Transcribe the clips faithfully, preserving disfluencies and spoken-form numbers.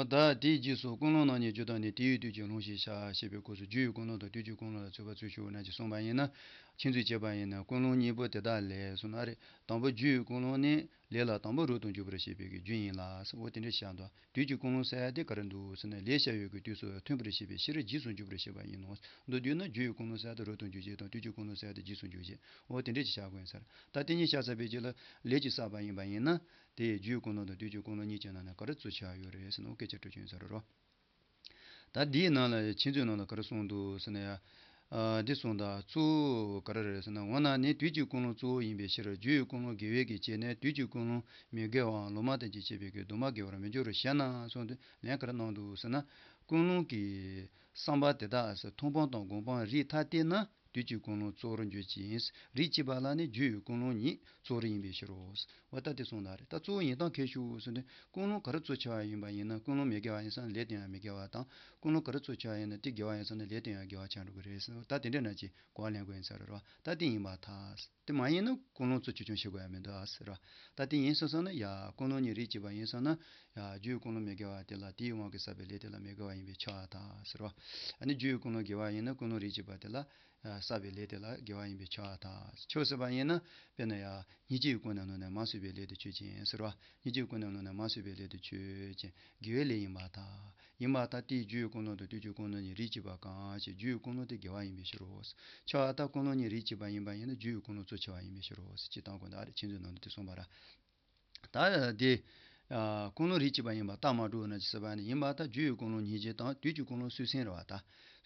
ད་དེའི་རྗེས་སུ་ཀུན་སློང་རྣམ་གཉིས་རྒྱུ་དང་ནི། དེ་ཡི་དུས་ཀྱི་ལུང་ཞེས་བྱ། ཞེས་པའི་སྐབས་སུ་རྒྱུ་ཡི་ཀུན་སློང་དང་དུས་ཀྱི་ཀུན་སློང་ལ་ཚོད་དཔག་ཚུལ་ཞུ་བ་ནང་བཞིན་གསུངས་པ་ཡིན་ན། ཁྱེད་ཚོས་བྱས་པ་ཡིན་ན་ཀུན་སློང་གཉིས་པོ་དེ་དག་ལས་གསུངས་ན་རེད། དང་པོ་རྒྱུ་ཡི་ཀུན་སློང་ནི་ལས་ལ་དང་པོ་རབ་ཏུ་འཇུག་པར་བྱེད་པའི་རྒྱུ་ཡིན་ལ། འོ་དེ་འདྲ་བྱ་དང་། དུས་ཀྱི་ཀུན་སློང་ཟེར་ཡ་དེ་ག་རེ་འདུག་ཟེར་ན། ལས་བྱ་བའི་གི་དུས་སུ་མཐུན་པར་བྱེད་པའི་ཕྱིར་རྗེས་སུ་འཇུག་པར་བྱེད་པ་ཡིན་ནོ། མདོར་བསྡུས་ན་རྒྱུ་ཡི་ཀུན་སློང་ཟེར་ཡ་དེ་རབ་ཏུ་འཇུག་བྱེད་དང་། དུས་ཀྱི་ཀུན་སློང་ཟེར་ཡ་དེ་རྗེས་སུ་འཇུག་བྱེད། འོ་དེ་འདྲ་ཅིག་བྱ་དགོས་ཡིན་ཟེར། ད་དེ་གཉིས་བྱ་ཚར་བའི་རྗེས་ལ་ལས་ཀྱིས་བསགས་པ་ཡིན་པ་ཡིན་ན། དེ་རྒྱུའི་ཀུན་སློང་དང་དུས་ཀྱི་ཀུན་སློང་གཉིས་ཀྱི་ནང་ནས་ག་རེ་གཙོ་ཆེ་བ་ཡོད་རེད་ཟེར་ན། འོ་སྐད་ཆ་དྲི་བ་བྱུང་ས་རེད་རོ། ད་འདིའི་ནང་ལ་ཆོས་མཛོད་ནང་ལ་ག་རེ་གསུངས་འདུག་ཟེར་ན་ཡ། ཨ། འདི་གསུངས་དང་། གཙོ་བོ་ག་རེ་རེད་ཟེར་ན། འོ་ན་ནི་དུས་ཀྱི་ཀུན་སློང་གཙོ་བོ་ཡིན་པའི་ཕྱིར། རྒྱུ་ཡི་ཀུན་སློང་དགེ་བའི་གི་བྱས་ནས་དུས་ཀྱི་ཀུན་སློང་མི་དགེ་བའམ་ལོག་པ་དང་བཅས་པའི་གི་དུ་མ་དགེ་བར་མི་འགྱུར་ཞེ་ན་གསུངས་ཏེ། ལན་ག་རེ་གནང་འདུག་ཟེར་ན། ཀུན་སློང་གི་བསམ་པ་དེ་དག་མཐོང་སྤང་དང་སྒོམ་སྤང་རིགས་ཐ་དད་ན། དུས་ཀྱི་ཀུན་སློང་གཙོ་བོར་འགྱུར་གྱི་ཡིན། རིགས་གཅིག་པ་ལ་ནི་རྒྱུ་ཡི་ཀུན་སློང་ཉིད་གཙོ་བོར་ཡིན་པའི་ཕྱིར་རོ། འོ་ད་དེ་གསུངས་ད་རེད། ད་གཙོ་བོ་ཡིན་སྟངས་གལ་ཞུ་ཟེར་དུས། ཀུན་སློང་ག་རེ་གཙོ་ཆེ་བ་ཡིན་པ་ཡིན་ན། ཀུན་སློང་མི་དགེ་བ་ཡིན་ཙང་ལས་དེ་ཡང་མི་དགེ་བ་དང་། ཀུན་སློང་ག་རེ་གཙོ་ཆེ་བ་ཡིན་ན། དེ་དགེ་བ་ཡིན་ཙང་ནི་ལས་དེ་ཡང་དགེ་བ་ཆགས་འགྲོ་གི་རེད་ཟེར། ད་དེ་འདྲ་ན་ཅིག་གོ་བ་ལེན་དགོས་ཡིན་ས་རེད་རོ། ད་དེ་ཡིན་པར་ཐལ། དེ་མ་ཡིན་ན་ཀུན་སློང་གཙོ་ཆེ་ཆུང་བྱེད་དགོས་ཡ་མི་འདུག་ཨ་ཟེར་རོ། ད་དེ་ཡིན་སོང་ཙང་ན་ཡ། ཀུན་སློང་གཉིས་རིགས་གཅིག་པ་ཡིན་ཙང་ན་ཡ། རྒྱུའི་ཀུན་སློང་མི་དགེ་བ་དེ་ལ་དེའི་དབང་གིས་བསགས་པའི་ལས་དེ་ལ་མི་དགེ་བ་ཡིན་པས་ཁྱབ་པར་ཐལ་ཟེར་རོ། ཨ་ནི་རྒྱུའི་ཀུན་སློང་དགེ་བ་ཡིན་ན་ཀུན་སློང་རིགས་གཅིག་པ་དེ་ལ་ཡ། བསགས་པའི་ལས་དེ་ལ་དགེ་བ་ཡིན་པས་ཁྱབ་པར་ཐལ། ཁྱབ་ཟེར་བ་ཡིན་ན། དཔེར་ན་ཡ། སྙིང་རྗེའི་ཀུན་ནས་བསླངས་ནས་མ་བསྲུངས་པའི་ལས་དེ་ཆོས་ཅན་ཟེར་རོ། སྙིང་རྗེའི་ཀུན་ནས་བསླངས་ནས་མ་བསྲུངས་པའི་ལས་དེ་ཆོས་ཅན། དགེ་བའི་ལས་ཡིན་པར་ཐལ། ཡིན་པར་ཐལ། དེའི་རྒྱུའི་ཀུན་སློང་དང་དུས་ཀྱི་ཀུན་སློང་གཉིས་རིགས་གཅིག་པ་གང་ཞིག་རྒྱུའི་ཀུན་སློང་དེ་དགེ་བ་ཡིན་པའི་ཕྱིར་རོ། ཁྱབ་པར་ཐལ། ཀུན་སློང་གཉིས་རིགས་གཅིག་པ་ཡིན་པ་ཡིན་ན་རྒྱུའི་ཀུན་སློང་གཙོ་ཆེ་བ་ཡིན་པའི་ཕྱིར་རོ། ཅེས་དང་པོ་ད་རེ་ཆོས་མཛོད་ནང་དུ་དེ་གསུངས་པ་རེད། ད་དེ། ཨ། ཀུན་སློང་རིགས་གཅིག་པ་ཡིན་པར་རྟགས་མ་གྲུབ་ན་ཅི་ཟེར་བ་ནི། ཡིན་པར་ཐལ། རྒྱུ་ཡི་ཀུན་སློང་སྙིང་རྗེ་དང་དུས་ཀྱི་ཀུན་སློང་བསྲུང་སེམས་རེད་པ། ད་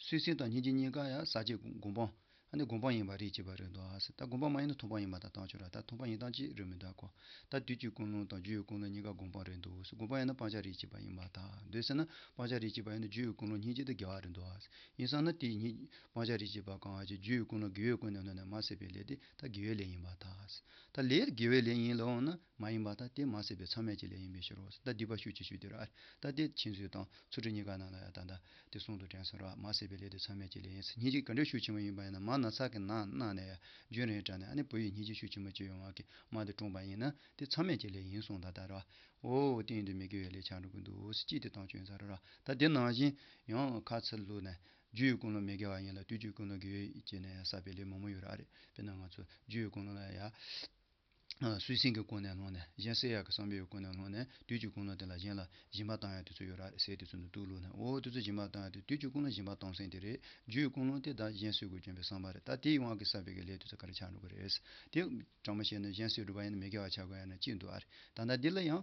བསྲུང་སེམས་དང་སྙིང་རྗེ་གཉིས་ཀ་ཡང་ཟག་བཅས་སྒོམ་སྤང་། ཨ་ནི་སྒོམ་སྤང་ཡིན་པ་རིགས་གཅིག་པ་རེད་འདུག་ཨ་ཟེར། ད་སྒོམ་སྤང་མ་ཡིན་ན་མཐོང་སྤང་ཡིན་པ་དང་བཏང་ཆོག་ར། ད་མཐོང་སྤང་ཡིན་སྟངས་གཅིག་རེད་མི་འདུག་གོ། ད་དུས་ཀྱི་ཀུན་སློང་དང་རྒྱུ་ཡི་ཀུན་སློང་གཉིས་ཀ་སྒོམ་སྤང་རེད་འདུག་ཟེར། སྒོམ་སྤང་ཡིན་ན་སྤང་བྱ་རིགས་གཅིག་པ་ཡིན་པར་ཐལ། འདོད་ཟེར་ན་སྤང་བྱ་རིགས་གཅིག་པ་ཡིན་ན་རྒྱུ་ཡི་ཀུན་སློང་སྙིང་རྗེ་དེ་དགེ་བ་རེད་འདུག་ཨ་ཟེར། ཡིན་ཙང་ན་དེ་གཉིས་སྤང་བྱ་རིགས་གཅིག་པ་གང་ཞིག་རྒྱུ་ཡི་ཀུན་སློང་དགེ་བའི་ཀུན་ནས་བསླངས་ནས་མ་བསྲུངས་པའི་ལས་དེ་ད་དགེ་བའི་ལས་ཡིན་པར་ཐལ། ད་ལས་དགེ་བའི་ལས་ཡིན་ལབ་འོང་ན། མ་ཡིན་པར་ཐལ། དེ་མ་བསྲུངས་པའི་མཚམས་མེད་ཀྱི་ལས་ཡིན་པའི་ཕྱིར་རོ། ད་སྡིག་པ་ཤུགས་ཆེ་ཤོས་དེ་རེད། ད་དེ་ཆོས་མཛོད་དང་ཚུལ་ཁྲིམས་གཉིས་ཀ་ནང་ལ་ཡང་ད་ལྟ་དེ་གསུང་དུ་དྲན་སོང་ར། མ་བསྲུངས་པའི་ལས་དེ་མཚམས་མེད་ཀྱི་ལས་ཡིན་ཟེར། སྙིང་རྗེ་ག་འདྲ་ཤུགས་ཆེན་པོ་ཡིན་པ་ཡིན་ན། མར་ན་ཚ་གིས་ན་གནང་ནས་ཡང་རྒྱུན་རིང་དྲགས་ནས། ཨ་ནི་བུ་ཡིས་སྙིང་རྗེ་ཤུགས་ཆེན་པོ་ཅིག་ཡོང་བ་གིས་མར་དེ་བཀྲོངས་པ་ཡིན་ན། དེ་མཚམས་མེད་ཀྱི་ལས་ཡིན་གསུངས་ད་ད་ར། འོ་དེ་ཡིན་དུས་མི་དགེ་བའི་ལས་ཆགས་འགྲོ་གི་འདུག་ཟེར་ཅིག་དེ་བཏང་བྱུང་ཡིན་ས་རེད་ར། ད་དེ་ནང་བཞིན་ཡང་ཁ་ཚུར་ལུགས་ནས་རྒྱུ་ཡི་ཀུན་སློང་མི་དགེ་བ་ཡིན་ལ། དུས་ཀྱི་ཀུན་སློང་དགེ་བའི་བྱས་ནས་ཡང་བསགས་པའི་ལས་མང་པོ་ཡོད་ར། ཨ་རེད། དཔེར་ན་ང་ཚོ་རྒྱུ་ཡི་ཀུན་སློང་ལ་ཡ། བསྲུང་སེམས་ཀྱི་ཀུན་ནས་བསླངས་ནས། གཞན་བསད་ཡག་གི་བསམ་པའི་ཀུན་ནས་བསླངས་ནས། དུས་ཀྱི་ཀུན་སློང་དེ་ལ་གཞན་ལ་སྦྱིན་པ་བཏང་ཡག་དེ་ཚོ་ཡོད་ར། ཟས་དེ་ཚོ་ནི་དུག་བླུགས་ནས། འོ་དེ་ཚོ་སྦྱིན་པ་བཏང་ཡག་དེ་དུས་ཀྱི་ཀུན་སློང་སྦྱིན་པ་བཏང་སེམས་དེ་རེད། རྒྱུ་ཡི་ཀུན་སློང་དེ་ད་གཞན་གསོད་དགོས་བྱུང་བའི་བསམ་པ་རེད། ད་དེའི་དབང་གིས་བསགས་པའི་གི་ལས་དེ་ཚོ་ག་རེ་ཆགས་འགྲོ་གི་རེད། དེ་དྲང་མོ་བཤད་ན་གཞན་གསོད་སྒྲུབ་པ་ཡིན་ན་མི་དགེ་བ་ཆགས་དགོས་ཡ་ན་གཅིག་འདུག་ཨ་རེད། ད་ལྟ་འདི་ལ་ཡང་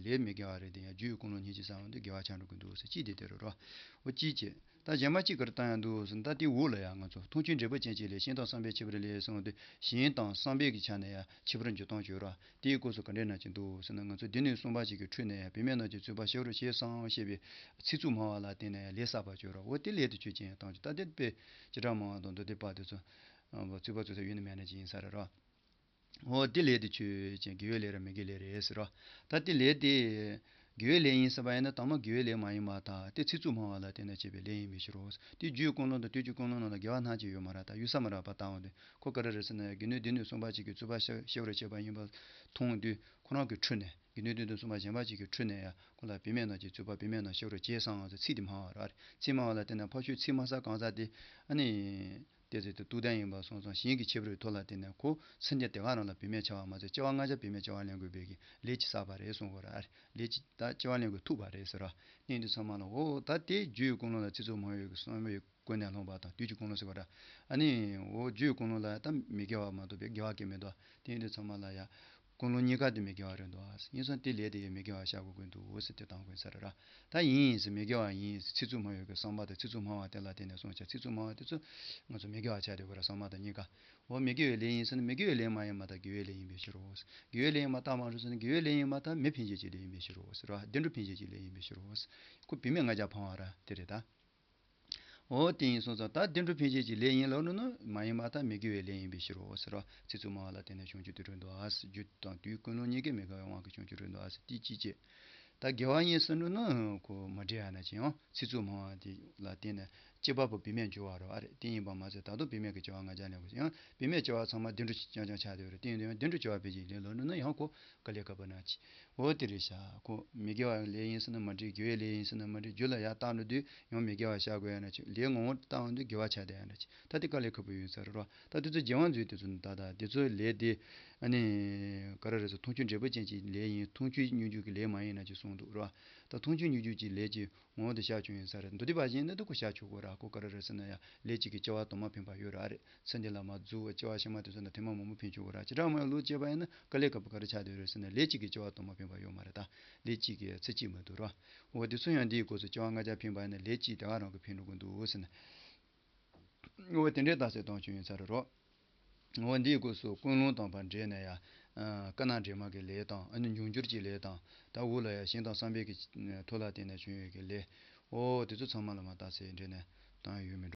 ལས་མི་དགེ་བ་རེད་དེ། ཡང་རྒྱུ་ཡི་ཀུན་སློང་སྙིང་རྗེ་བསགས་པ་འདི་དགེ་བ་ཆགས་འགྲོ་གི་འདུག་ཟེར་གཅིག་དེ་དེ་རེད་རོ། འོ་གཅིག་བྱས། ད་གཞན་པ་གཅིག་ག་རེ་བཏང་ཡག་འདུག་ཟེར་ན། ད་དེའི་འོག་ལ་ཡང་ང་ཚོ་མཐོང་ཆོས་འབྲས་བུ་ཅན་གྱི་ལས། ཞིང་དང་བསམ་པའི་ཁྱད་པར་ལས་གསུངས་ཏེ། ཞིང་དང་བསམ་པའི་གི་ཆ་ནས་ཡང་ཁྱད་པར་འགྱུར་སྟངས་ཡོད་ར། དེའི་སྐབས་སུ་ག་འདྲའི་ན་ཅིག་འདུག་ཟེར་ན། ང་ཚོ་སྡེ་སྣོད་གསུམ་པ་ཞིག་གི་ཁྲོད་ནས་ཡང་བུད་མེད་རྣམས་ཀྱི་རྩོད་པ་ཞི་བར་བྱས་སམ་ཞེས་པའི་ཚིག་རྩུབ་སྨྲ་བ་ལ་བརྟེན་ནས་ཡང་ལས་བསགས་པ་ཅིག་ཡོད་ར། འོ་དེ་ལས་དེ་ཆོས་ཅན་བཏང་ཆོག། ད་དེ་དཔེ་བྱེ་བྲག་སྨྲ་བ་དང་མདོ་སྡེ་པ་དེ་ཚོ་རྩོད་པ་རྩོད་ས་ཡོད་ནི་མེད་ནི་ཅིག་ཡིན་ས་རེད་ར། འོ་དེ་ལས་དེ་ཆོས་ཅན་དགེ་བའི་ལས་རེད་མི་དགེ་ལས་རེད་ཟེར་རོ། ད་དེ་ལས་དེ་དགེ་བའི་ལས་ཡིན་ཟེར་བ་ཡིན་ན་དང་པོ་དགེ་བའི་ལས་མ་ཡིན་པར་ཐལ། དེ་ཚིག་རྩུབ་སྨྲ་བ་ལ་བརྟེན་ནས་བྱས་པའི་ལས་ཡིན་པའི་ཕྱིར་རོ། དེ་རྒྱུའི་ཀུན་སློང་དང་དུས་ཀྱི་ཀུན་སློང་ནང་ལ་དགེ་བ་སྣ་གཅིག་ཡོད་མ་རེད། ད་ཡོད་ས་མ་རེད་པ། ད་འོ་དེ་ཁོ་ག་རེ་རེད་ཟེར་ན། སྡེ་སྣོད་སྡེ་སྣོད་གསུམ་པ་གཅིག་གི་རྩོད་པ་ཞི་ཞི་བར་བྱེད་པ་ཡིན་པ་མཐོང་དུས། ཁོ་རང་གི་ཁྲོད་ནས་སྡེ་སྣོད་སྡེ་སྣོད་གསུམ་པ་གཞན་པ་གཅིག་གི་ཁྲོད་ནས་ཡང་ཁོ་ལ་བུད་མེད་རྣམས་ཀྱི་རྩོད་པ་བུད་མེད་རྣམས་ཞི་བར་བྱས་སམ་ཟེར་ཚིག་དེ་སྨྲ་བ་རེད། ཚིག་སྨྲ་བ་ལ་བརྟེན་ནས་ཕར་ཞོག་ཚིག་སྨྲ་ས་གང་ཟག་དེ་ཨ་ནི། དེ་ཚེ་དེ་རྟུལ་ལྡན་ཡིན་པ་སོང་ཙང་ཞིང་གི་ཁྱད་པར་གྱི་ཐོག་ལ་བརྟེན་ནས་ཁོ་སེམས་ཅན་དེ་ག་རང་ལ་བུད་མེད་བྱ་བ་མ་ཟད་སྐྱེ་བ་ལྔ་བརྒྱ་བུད་མེད་སྐྱེ་བ་ལེན་དགོས་པའི་གི་ལས་ཅིག་བསགས་པ་རེད་གསུང་གི་རེད། ལས་ཅིག་ད་སྐྱེ་བ་ལེན་དགོས་ཐུག་པ་རེད་ཟེར་རོ། དེ་འདི་ཚང་མ་ལ་འོ་ད་དེ་རྒྱུ་ཡི་ཀུན་སློང་ལ་ཚིག་རྩུབ་སྨྲ་བའི་གི་བསམ་པའི་ཀུན་ནས་བསླངས་པ་དང་དུས་ཀྱི་ཀུན་སློང་ཟེར་བ་ར། ཨ་ནི་འོ་རྒྱུ་ཡི་ཀུན་སློང་ལ་ད་མི་དགེ་བ་མ་གཏོགས་པའི་དགེ་བ་གང་ཡང་མི་འདུག་དེ་འདི་ཚང་མ་ལ་ཡ། ཀུན་སློང་གཉིས་ཀ་དེ་མི་དགེ་བ་རེད་འདུག་ཨ། ཡིན་ཙང་དེ་ལས་དེ་ཡང་མི་དགེ་བ་བཞག་དགོས་ཀྱི་འདུག་ཟེར་དེ་བཏང་དགོས་ས་རེད་ར། ད་ཡིན་ཟེར་མི་དགེ་བ་ཡིན་ཟེར་ཚིག་རྩུབ་སྨྲ་བའི་གི་བསམ་པ་དང་ཚིག་རྩུབ་སྨྲ་བ་དེ་ལ་བརྟེན་ནས་སོང་ཙང་ཚིག་རྩུབ་སྨྲ་བ་དེ་ཚོ་ང་ཚོ་མི་དགེ་བ་ཆགས་བསྡད་དགོས་ར། བསམ་པ་དང་གཉིས་ཀ། འོ་མི་དགེ་བའི་ལས་ཡིན་ཟེར་ན་མི་དགེ་བའི་ལས་མ་ཡིན་པར་ཐལ། དགེ་བའི་ལས་ཡིན་པའི་ཕྱིར་རོ། དགེ་བའི་ལས་ཡིན་པར་ཐལ་མ་གཏོགས་ཟེར་ན་དགེ་བའི་ལས་ཡིན་པར་ཐལ། མི་ཕན་ཆད་ཀྱི་ལས་ཡིན་པའི་ཕྱིར་རོ་ཟེར་ར། བདེ་འགྲོ་ཕན་ཆད་ཀྱི་ལས་ཡིན་པའི་ཕྱིར་རོ་ཟེར། ཁོ་བུད་མེད་ལྔ་བརྒྱ་ཕམ་པ་ར་དེ་རེད་ད། འོ་དེ་ཡིན་སོང་ཙང་ད་བདེ་འགྲོ་ཕན་ཆད་ཀྱི་ལས་ཡིན་ལབ་ན་ནི་མ་ཡིན་པར་ཐལ། མི་དགེ་བའི་ལས་ཡིན་པའི་ཕྱིར་རོ་ཟེར་རོ། ཚིག་རྩུབ་སྨྲ་བ་ལ་བརྟེན་ནས་བྱུང་རྒྱུ་དེ་རེད་འདུག་ཨ། རྒྱུ་དང་དུས་ཀུན་སློང་གཉིས་ཀའི་མི་དགེ་བའི་དབང་གིས་བྱུང་རྒྱུ་རེད་འདུག་ཨ་ཟེར་དེ་གཅིག་བྱས། ད་དགེ་བ་ཡིན་ཟེར་ན་ནི་ཁོ་མ་འགྲིག་ཡ་ན་ཅི་ཡང་ཚིག་རྩུབ་སྨྲ་བ་དེ་ལ་བརྟེན་ནས་ གཅིག་པ་པོ་བུད་མེད་འགྱུར་བ་རེད་པ། རེད། དེ་ཡིན་པ་མ་ཟད་ད་དུང་བུད་མེད་ཀྱི་སྐྱེ་བ་ལྔ་བརྒྱ་ལེན་དགོས། ཡང་བུད་མེད་སྐྱེ་བ་ཚང་མ་བདུན་ཕྲག་རྐྱང་རྐྱང་ཆགས་བསྡད་ཡོད་རེད། དེ་ཡིན་དུས་ཡང་བདུན་ཕྲག་བཅུ་པ་ཕལ་ཆེར་ལེན་ལོ་ན་ཡང་ཁོ་དཀའ་ལས་ཁག་པོ་ན་ཅི། འོ་དེ་རེད་ཤག་ཁོ་མི་དགེ་བ་ལས་ཡིན་ཟེར་ན་མ་འགྲིག་དགེ་བའི་ལས་ཡིན་ཟེར་ན་མ་འགྲིག་རྒྱུ་ལ་ཡར་བཏང་འགྲོ་དུས་ཡང་མི་དགེ་བ་བཞག་དགོས་ཡ་འདྲ་ཅིག་ལས་ངོ་བོ་བཏང་འོང་དུས་དགེ་བ་ཆགས་བསྡད་ཡ་འདྲ་ཅིག་ད་དེ་དཀའ་ལས་ཁག་པོ་ཡོད་ས་རེད་རོ། ད་དེ་ཚོ་རྒྱལ་དབང་མཛོད་དེ་ཚོ་ནི་ད་ད་དེ་ཚོའི་ལས་དེ་ཨ་ནི་ག་རེ་རེད་ཟེར། མཐོང་ཆོས་འབྲས་བུ་ཅན་གྱི་ལས་ཡིན། མཐོང་ཆོས་མྱོང་འགྱུར་གྱི་ལས་མ་ཡིན་ན་ཅིག་གསུངས་འདུག་རོ། ད་མཐོང་ཆོས་མྱོང་འགྱུར་གྱི་ལས་ཀྱི་ངོ་བོ་དེ་བཞག་བཅུག་ཡིན་ས་རེད། མདོ་སྡེ་པ་གཞན་ནི་འདི་ཁོ་བཞག་ཆོག་གོ་ར། ཁོ་ག་རེ་རེད་ཟེར་ན་ཡ་ལས་གཅིག་གིས་སྐྱེ་བ་དུ་མ་འཕེན་པ་ཡོད་ར་རེད། ཚེ་འདི་ལ་མ་རྫོགས་པའི་སྐྱེ་བ་ཕྱི་མ་དེ་ཚོ་ན་ཐེངས་མ་མང་པོ་འཕེན་ཆོག་གོ་ར། བྱེ་བྲག་སྨྲ་བའི་ལུགས་བྱས་པ་ཡིན་ན་དཀའ་ལས་ཁག་པོ་ག་རེ་ཆགས་བསྡད་རེད་ཟེར་ན་ལས་གཅིག་གིས་སྐྱེ་བ་དུ་མ་འཕེན་པ་ཡོད་མ་རེད། ད་ལས་གཅིག་གིས་ཚེ་གཅིག་མ་གཏོགས་ར། འོ་དེ་ཚོ་ཡང་འདིའི་སྐབས་སུ་སྐྱེ་བ་ལྔ་བརྒྱ་འཕེན་པ་ཡིན་ན་ལས་གཅིག་དེ་ག་རང་གིས་འཕེན་འགྲོ་གི་འདུག་ཟེར་ན། འོ་དེ་འདྲའི་རྟགས་གསལ་གཏོང་བྱུང་ཡིན་ས་རེད་རོ། འོ་འདིའི་སྐབས་སུ་ཀུན་སློང་དང་པ་འདྲེས་ནས་ཡ། ཨ་ཀ་ན་འདྲེས་མ་གི་ལས་དང་ཨ་ནི་མྱོང་འགྱུར་གྱི་ལས་དང་། ད་འོག་ལ་ཡ་ཞིང་དང་བསམ་པའི་གི་མཐུ་ལ་བརྟེན་ནས་བྱུང་ཡོད་ཀྱི་ལས། འོ་དེ་ཚོ་ཚང་མ་ལ་མ་རྟགས་གསལ་འདྲེས་ནས་བཏང་ཡོད་མེད།